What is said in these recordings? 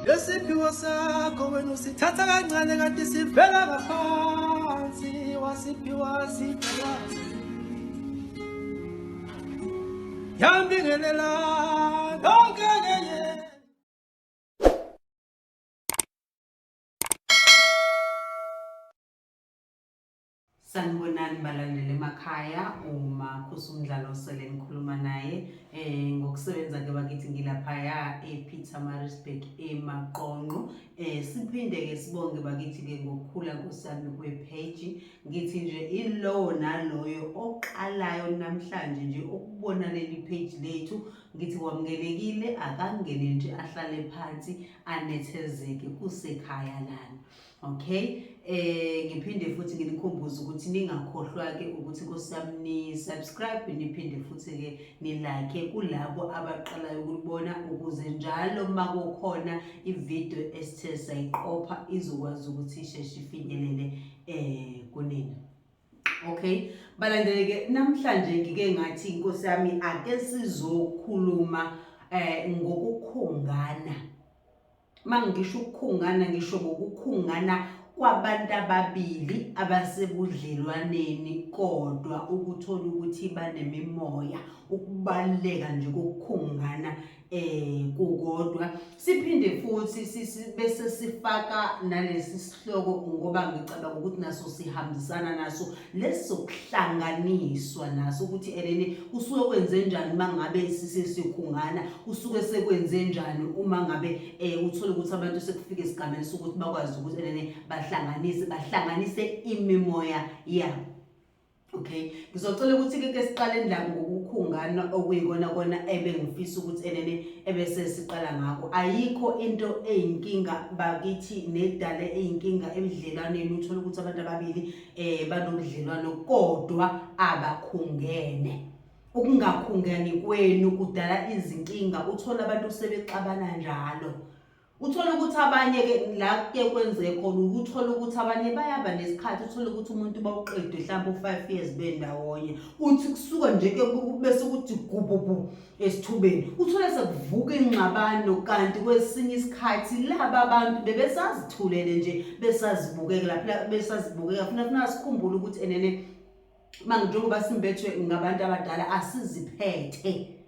Lesiphiwo sakho wena usithatha kancane kanti sivela ngaphansi wasiphiwa siphiwa yambingelela yonke ke. Sanibonani balandeli emakhaya, uma khusumdlalo sele ngikhuluma naye ngokusebenza ke bakithi ngilaphaya ePietermaritzburg eMaqonqo. Siphinde ke sibonge bakithi ke ngokukhula nkosi yami kwepage. Ngithi nje ilowo naloyo oqalayo namhlanje nje ukubona leli page lethu, ngithi wamukelekile, akangene nje ahlale phansi anethezeke kusekhaya lana. Okay, ngiphinde futhi nginikhumbuze ukuthi ningakhohlwa ke ukuthi Nkosi yami ni subscribe, niphinde futhi ke ni like kulabo abaqalayo ukulibona, ukuze njalo makukhona ivideo esithe sayiqopha izokwazi ukuthi isheshe ifinyelele kunina. Okay, balandeleke namhlanje ngike ngathi Nkosi yami ake sizokhuluma ngokukhungana. Mangisho ukukhungana ngisho ngokukhungana kwabantu ababili abasebudlelwaneni kodwa ukuthola ukuthi banemimoya, ukubaluleka nje kokukhungana kukodwa. Siphinde futhi bese sifaka nalesi sihloko ngoba ngicabanga ukuthi naso sihambisana naso lesi sokuhlanganiswa naso ukuthi elene kusuke kwenze njani uma ngabe sesikhungana, kusuke sekwenze njani uma ngabe uthole ukuthi abantu sekufika esigameni sokuthi bakwazi ukuthi elene bahlanganise imimoya yabo. Okay, ngizocela ukuthi ke siqale la ngokukhungana okuyikona kona ebengifisa ukuthi enene ebese siqala ngakho. Ayikho into eyinkinga bakithi nedale eyinkinga ebudlelwaneni, uthola ukuthi abantu ababili banobudlelwano kodwa abakhungene. Ukungakhungani kwenu kudala izinkinga, uthola abantu sebexabana njalo. Uthola ukuthi abanye ke la kuye kwenzeke khona, uthola ukuthi abanye bayaba nesikhathi, uthola ukuthi umuntu bawuqede mhlawumbe u-5 years bendawonye, uthi kusuka nje ke bese kuthi gububu esithubeni, uthole sekuvuka ingxabano. Kanti kwesinye isikhathi laba bantu bebesazithulele nje, besazibukeka phela, besazibukeka. Funa sikhumbule ukuthi enene njengoba simbethwe ngabantu abadala asiziphethe,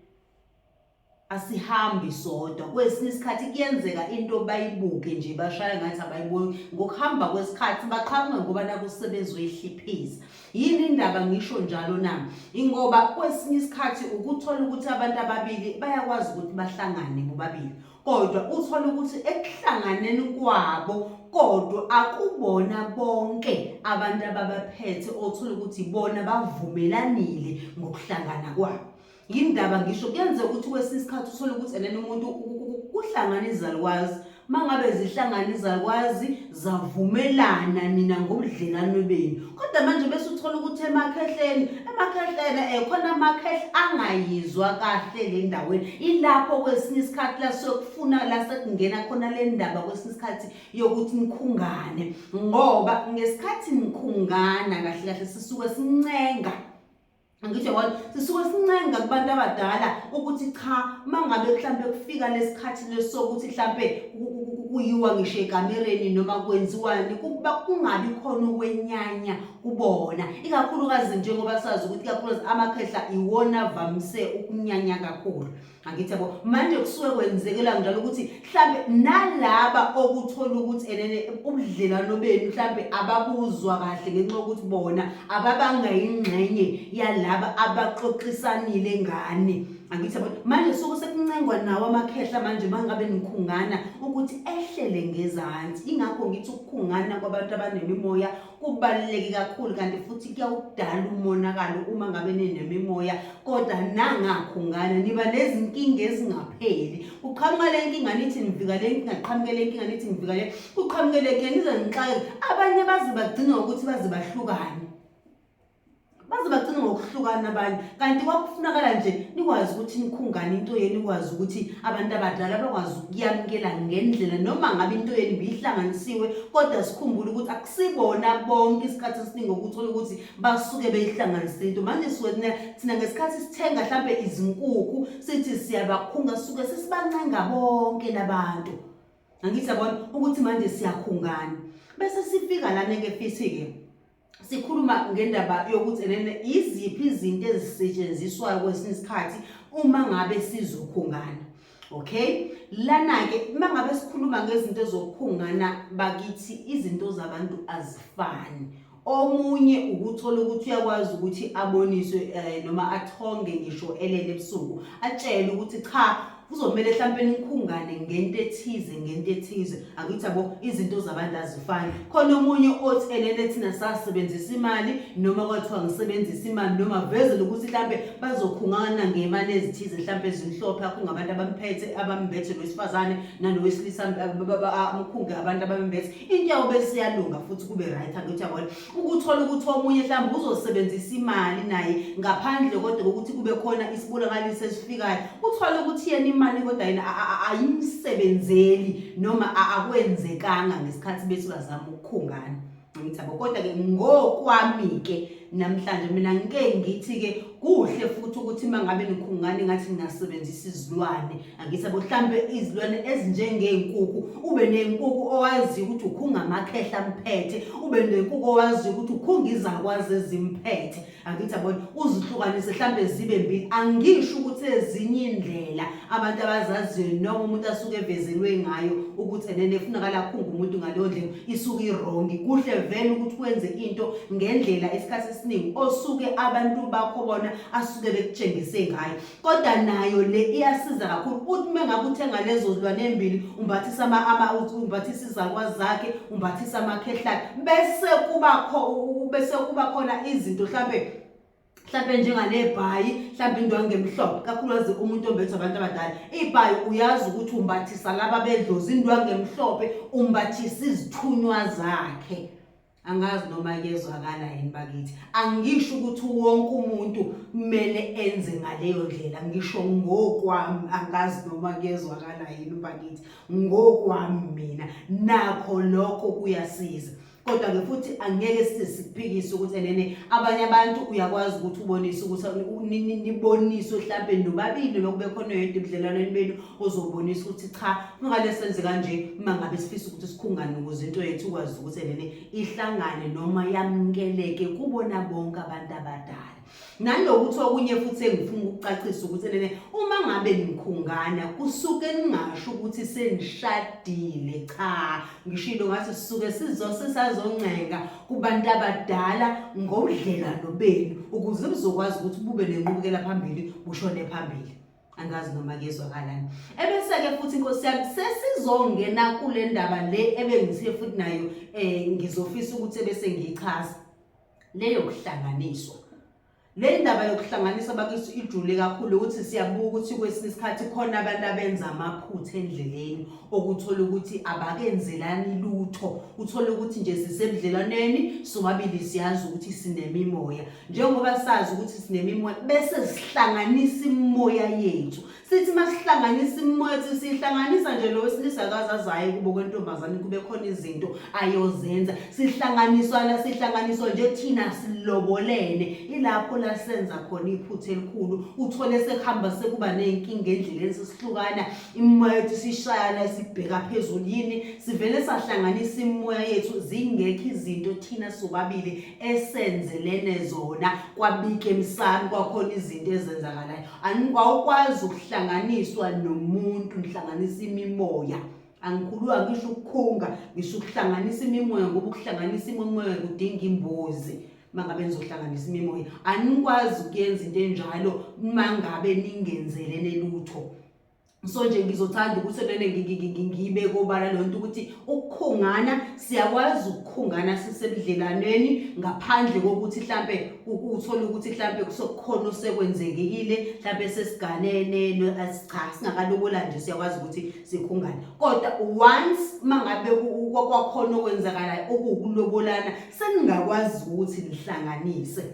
asihambi sodwa. Kwesinye isikhathi kuyenzeka into bayibuke nje bashaya ngathi abayiboni, ngokuhamba kwesikhathi baqhamuke ngoba nakusebenza uyihliphisa. Yini indaba ngisho njalo na? Ingoba kwesinye isikhathi ukuthola ukuthi abantu ababili bayakwazi ukuthi bahlangane bobabili, kodwa uthola ukuthi ekuhlanganeni kwabo kodwa akubona bonke abantu ababaphethe othola ukuthi bona bavumelanile ngokuhlangana kwabo. Yindaba ngisho kuyenzeka ukuthi kwesinye isikhathi uthole ukuthi enene umuntu kuhlangana izalukwazi, mangabe zihlangana izalukwazi zavumelana nina ngobudlelwano benu, kodwa manje bese uthola ukuthi emakhehleni khona amakhehle angayizwa kahle le ndaweni. Ilapho kwesinye isikhathi la sokufuna la sekungena khona le ndaba kwesinye isikhathi yokuthi nikhungane, ngoba ngesikhathi nikhungana kahle kahle sisuke sincenga. Angithi yabona, sisuke sincenga kubantu abadala ukuthi cha, mangabe mhlambe kufika lesikhathi lesokuthi mhlambe kuyiwa ngisho ekamereni noma kwenziwani, kuba kungabi khona ukwenyanya kubona, ikakhulukazi njengoba sazi ukuthi ikakhulukazi amakhehla iwona avamise ukunyanya kakhulu. Angithi yabo, manje kusuke kwenzekela njalo ukuthi mhlambe nalaba okuthola ukuthi enene ubudlelwano benu mhlambe ababuzwa kahle ngenxa yokuthi bona ababanga ingxenye yalaba abaxoxisanile ngani. Angithi yabo, manje suke sekuncengwa nawo amakhehla manje mangabe nikhungana ukuthi ehlele ngezansi. Ingakho ngithi ukukhungana kwabantu abanemimoya kubaluleke kakhulu, kanti futhi kuyawudala umonakalo uma ngabe ninemimoya kodwa nangakhungana niba nezinkinga ezingapheli. Kuqhamuka le nkinga nithi nivika le nkinga, kuqhamuke le nkinga nithi nivika le, kuqhamuke le nkinga nize nixake. Abanye baze bagcine ngokuthi baze bahlukane, baze bagcine ngokuhlukana abanye. Kanti kwakufunakala nje nikwazi ukuthi nikhungane into yenu, nikwazi ukuthi abantu abadala bakwazi ukuyamukela ngendlela, noma ngabe into yenu ibihlanganisiwe, kodwa sikhumbule ukuthi akusibona bonke isikhathi esiningi okuthola ukuthi basuke beyihlanganise into. Manje suke thina ngesikhathi sithenga mhlambe izinkukhu sithi siyabakhunga, suke sesibancenga bonke labantu. Angithi yabona ukuthi manje siyakhungana. Bese sifika lana ke fithi ke sikhuluma ngendaba yokuthi enene iziphi izinto ezisetshenziswayo kwesinye isikhathi uma ngabe sizokhungana. Okay, lana-ke uma ngabe sikhuluma ngezinto zokukhungana bakithi, izinto zabantu azifani. Omunye ukuthola ukuthi uyakwazi ukuthi aboniswe noma athonge ngisho elele ebusuku, atshele ukuthi cha, kuzomele mhlampe nikhungane ngento ethize, ngento ethize. Angithi yabo, izinto zabantu azifani. Khona omunye othi elele thina sasebenzisa imali, noma kwathiwa ngisebenzisa imali, noma vezele ukuthi mhlampe bazokhungana ngemali ezithize, mhlampe ezimhlophe, akhunga abantu abamphethe, abambethe lo wesifazane nalowesilisa, amkhunge abantu abambethe. Into yabo besiyalunga futhi kube right. Angithi yabona, ukuthola ukuthi omunye mhlawumbe uzosebenzisa imali naye ngaphandle kodwa kokuthi kube khona isibonakaliso esifikayo, uthole ukuthi yena imali kodwa yena ayimsebenzeli noma akwenzekanga ngesikhathi bethi bazama ukukhungana. Angithi yabo, kodwa-ke ngokwami-ke namhlanje mina ngike ngithi-ke kuhle futhi ukuthi uma ngabe nikhungane ngathi ningasebenzisa izilwane. Angithi yabo, mhlampe izilwane ezinjengey'nkukhu, ube nenkukhu owaziyo ukuthi ukhunga amakhehla amphethe, ube nenkukhu owaziyo ukuthi ukhunga izakwazi ezimphethe. Angithi yabona, uzihlukanise mhlampe zibe mbili. Angisho ukuthi ezinye indlela abantu abazaziyo noma umuntu asuke evezelwe ngayo ukuthi enene kufunakala akhunge umuntu ngaleyo ndlela isuke irongi. Kuhle vele ukuthi wenze into ngendlela isikhathi esiningi osuke abantu bakho bona asuke bekutshengise ngayo, kodwa nayo le iyasiza kakhulu. Uthi uma ngabe uthenga lezo zilwane embili, umbathisa umbathisa izakwazi zakhe, umbathisa amakhehlane, bese kuba khona izinto mhlampe njenganebhayi, mhlampe indwangu emhlophe, kakhulukazi umuntu ombethwe abantu abadala. Ibhayi uyazi ukuthi umbathisa laba bedlozi, indwangu emhlophe umbathisa izithunywa zakhe. Angazi noma kuyezwakala yini bakithi. Angisho ukuthi wonke umuntu kumele enze ngaleyo ndlela, ngisho ngokwami. Angazi noma kuyezwakala yini bakithi, ngokwami mina nakho lokho kuyasiza. Kodwa-ke futhi angeke size sikuphikise ukuthi enene abanye abantu uyakwazi ukuthi ubonise ukuthi niboniswe mhlampe nobabili, noma kube khona oyedwa ebudlelwaneni benu ozobonisa ukuthi cha, ungale senze kanje uma ngabe sifisa ukuthi sikhungane ukuze into yethu ikwazi ukuthi enene ihlangane noma yamukeleke kubona bonke abantu abadala. Nanokuthi okunye futhi engifuna ukucacisa ukuthi enene uma ngabe nikhungana kusuke ningasho ukuthi senishadile. Cha, ngishilo ngathi sisuke sisazoncenga kubantu abadala ngobudlelwano benu ukuze buzokwazi ukuthi bube nenqubekela phambili, bushone phambili. Angazi noma kuyezwakalani. Ebese-ke futhi inkosi yami sesizongena kule ndaba le ebengithe futhi nayo ngizofisa ukuthi ebese ngiyichaza, le yokuhlanganiswa. Le ndaba yokuhlanganisa bakithi ijule kakhulu, ukuthi siyabuka ukuthi kwesinye isikhathi khona abantu abenza amaphutha endleleni, okuthola ukuthi abakenzelani lutho. Uthole ukuthi nje sisebudlelwaneni sobabili, siyazi ukuthi sinemimoya. Njengoba sazi ukuthi sinemimoya, bese sihlanganisa imimoya yethu. Sithi masihlanganisa imimoya yethu, sihlanganisa nje lo wesilisa akazazayo kubo kwentombazane, kube khona izinto ayozenza. Sihlanganiswana, sihlanganiswa nje thina silobolene. Ilapho la senza khona iphutha elikhulu. Uthole sekuhamba sekuba ney'nkinga endleleni, sesihlukana imimoya yethu, sishayana sibheka phezulu. Yini? Sivele sahlanganisa imimoya yethu zingekho izinto thina sobabili esenzelene zona, kwabika emsamo kwakhona izinto ezenzakalayo. Awukwazi ukuhlanganiswa nomuntu nihlanganisa imimoya. Angikhuluma ngisho ukukhunga, ngisho ukuhlanganisa imimoya, ngoba ukuhlanganisa imimoya kudinga imbuzi. Mangabe nizohlanganisa imimoya, anikwazi ukuyenza into enjalo mangabe ningenzelene lutho. So nje ngizothanda ukuthi lena ngibe kobala leyo nto ukuthi ukukhungana, siyakwazi ukukhungana sisebudlelanweni ngaphandle kokuthi mhlampe uthole ukuthi mhlampe kusokukhona osekwenzekile, mhlampe sesiganene. Cha, singakalobola nje siyakwazi ukuthi sikhungane, kodwa once mangabe kwakhona okwenzakalayo okuwukulobolana, seningakwazi ukuthi nihlanganise,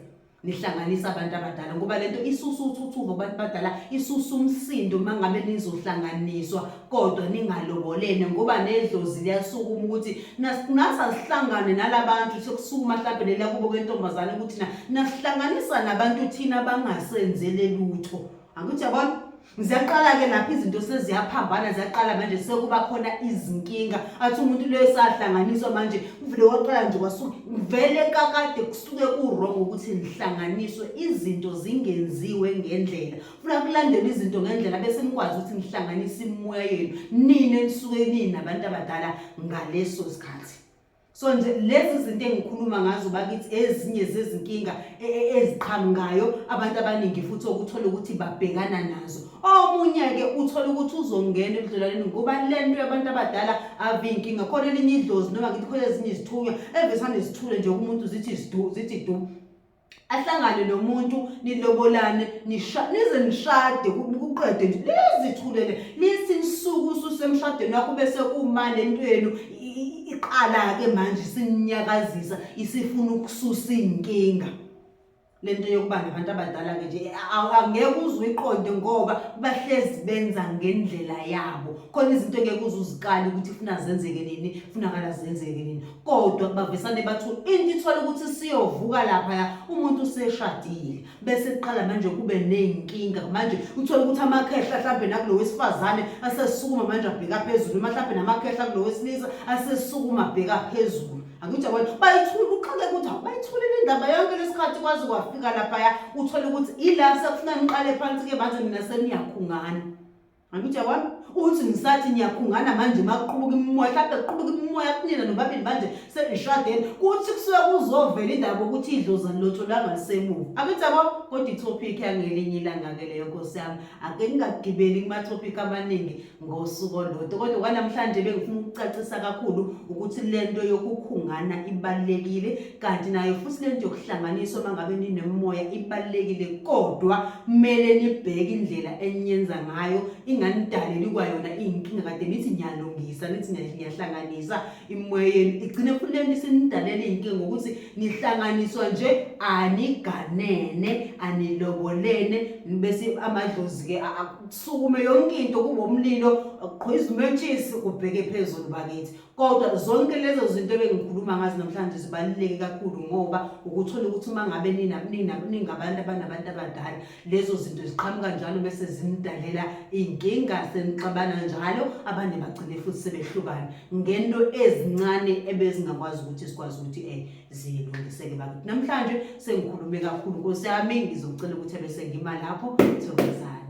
nihlanganisa abantu abadala, ngoba lento isusa uthuthuva kubantu abadala, isusa umsindo uma ngabe nizohlanganiswa kodwa ningalobolene, ngoba nedlozi liyasukuma ukuthi nathi asihlangane nalabantu. Sekusukuma mhlawumbe leliya kubo kwentombazane ukuthi nasihlanganisa nabantu thina bangasenzele lutho. Angithi yabona. Ziyaqala-ke lapho izinto seziyaphambana, ziyaqala manje sekuba khona izinkinga. Athi umuntu lo esahlanganiswa manje kuvele kwaqala nje kwasuka vele kakade kusuke ku-wrong ukuthi nihlanganiswe izinto zingenziwe ngendlela. Funa kulandelwe izinto ngendlela bese nikwazi ukuthi nihlanganise imimoya yenu nina enisuke ninabantu abadala ngaleso sikhathi. So nje lezi zinto engikhuluma ngazo bakithi ezinye zezinkinga e, e, eziqhamukayo abantu abaningi futhi okuthola ukuthi babhekana nazo. Omunye-ke uthola ukuthi uzongena ebudlelwaneni ngoba le nto yabantu abadala ave inkinga. Khona elinye idlozi noma ngithi khona ezinye izithunywa evesane zithule nje kumuntu zithi zithi du. Ahlangane nomuntu nilobolane nisha nize nishade kuqede nje lizithulele lithi nisuku ususemshadweni wakho bese kuma lento yenu iqala ke manje sinyakazisa isifuna ukususa inkinga lento yokuba nabantu abadala ke nje angeke uze uyiqonde ngoba bahlezi benza ngendlela yabo khona izinto engeke uze uzikale ukuthi funa zenzeke nini funakala zenzeke nini kodwa bavesane bathi into ithola ukuthi siyovuka laphaya umuntu useshadile bese kuqala manje kube ney'nkinga manje uthole ukuthi amakhehla mhlampe nakulo wesifazane asesukuma manje abheka phezulu mhlampe namakhehla kulo wesilisa asesukuma abheka phezulu angithi yabona bayithula uxake ukuthi bayithulile indaba yonke lesikhathi kwaze kwafika laphaya uthole ukuthi ila sekufuna niqale phansi-ke manje nina seniyakhungana Angithi uyabona? Uthi ngisathi niyakhungana manje makuqubuka imimoya, mhlawumbe kuqubuka imimoya kunina nobabili manje senishadene. Kuthi kusuke kuzovela indaba ukuthi idlozi alilotsholwanga lisemuva. Angithi yabo? Kodwa i-topic yangelinye ilanga-ke leyo nkosi yami. Ake ngingagibeli kuma-topic amaningi ngosuku olodwa. Kodwa kwanamhlanje bengifuna ukucacisa kakhulu ukuthi le nto yokukhungana ibalulekile kanti nayo futhi le nto yokuhlanganiswa uma ngabe ninemimoya ibalulekile kodwa kumele nibheke indlela eniyenza ngayo inganidaleli kwayona iy'nkinga kade nithi niyalungisa nithi niyahlanganisa imimoya yenu igcine futhi lento isinidalela iy'nkinga ngokuthi nihlanganiswa nje aniganene anilobolene bese amadlozi-ke akusukume yonke into kube umlilo kuqhwiza umentshisi kubheke phezulu bakithi Kodwa zonke lezo zinto ebengikhuluma ngazo namhlanje zibaluleke kakhulu ngoba ukuthola ukuthi uma ngabe ningabantu abanabantu abadala lezo zinto ziqhamuka njalo bese zinidalela iy'nkinga senixabana njalo abanye bagcine futhi sebehlukana ngento ezincane ebezingakwazi ukuthi sikwazi ukuthi um zilungiseke bakithi. Namhlanje sengikhulume kakhulu nkosi yami ngizocela ukuthi ebese ngima lapho thokozani.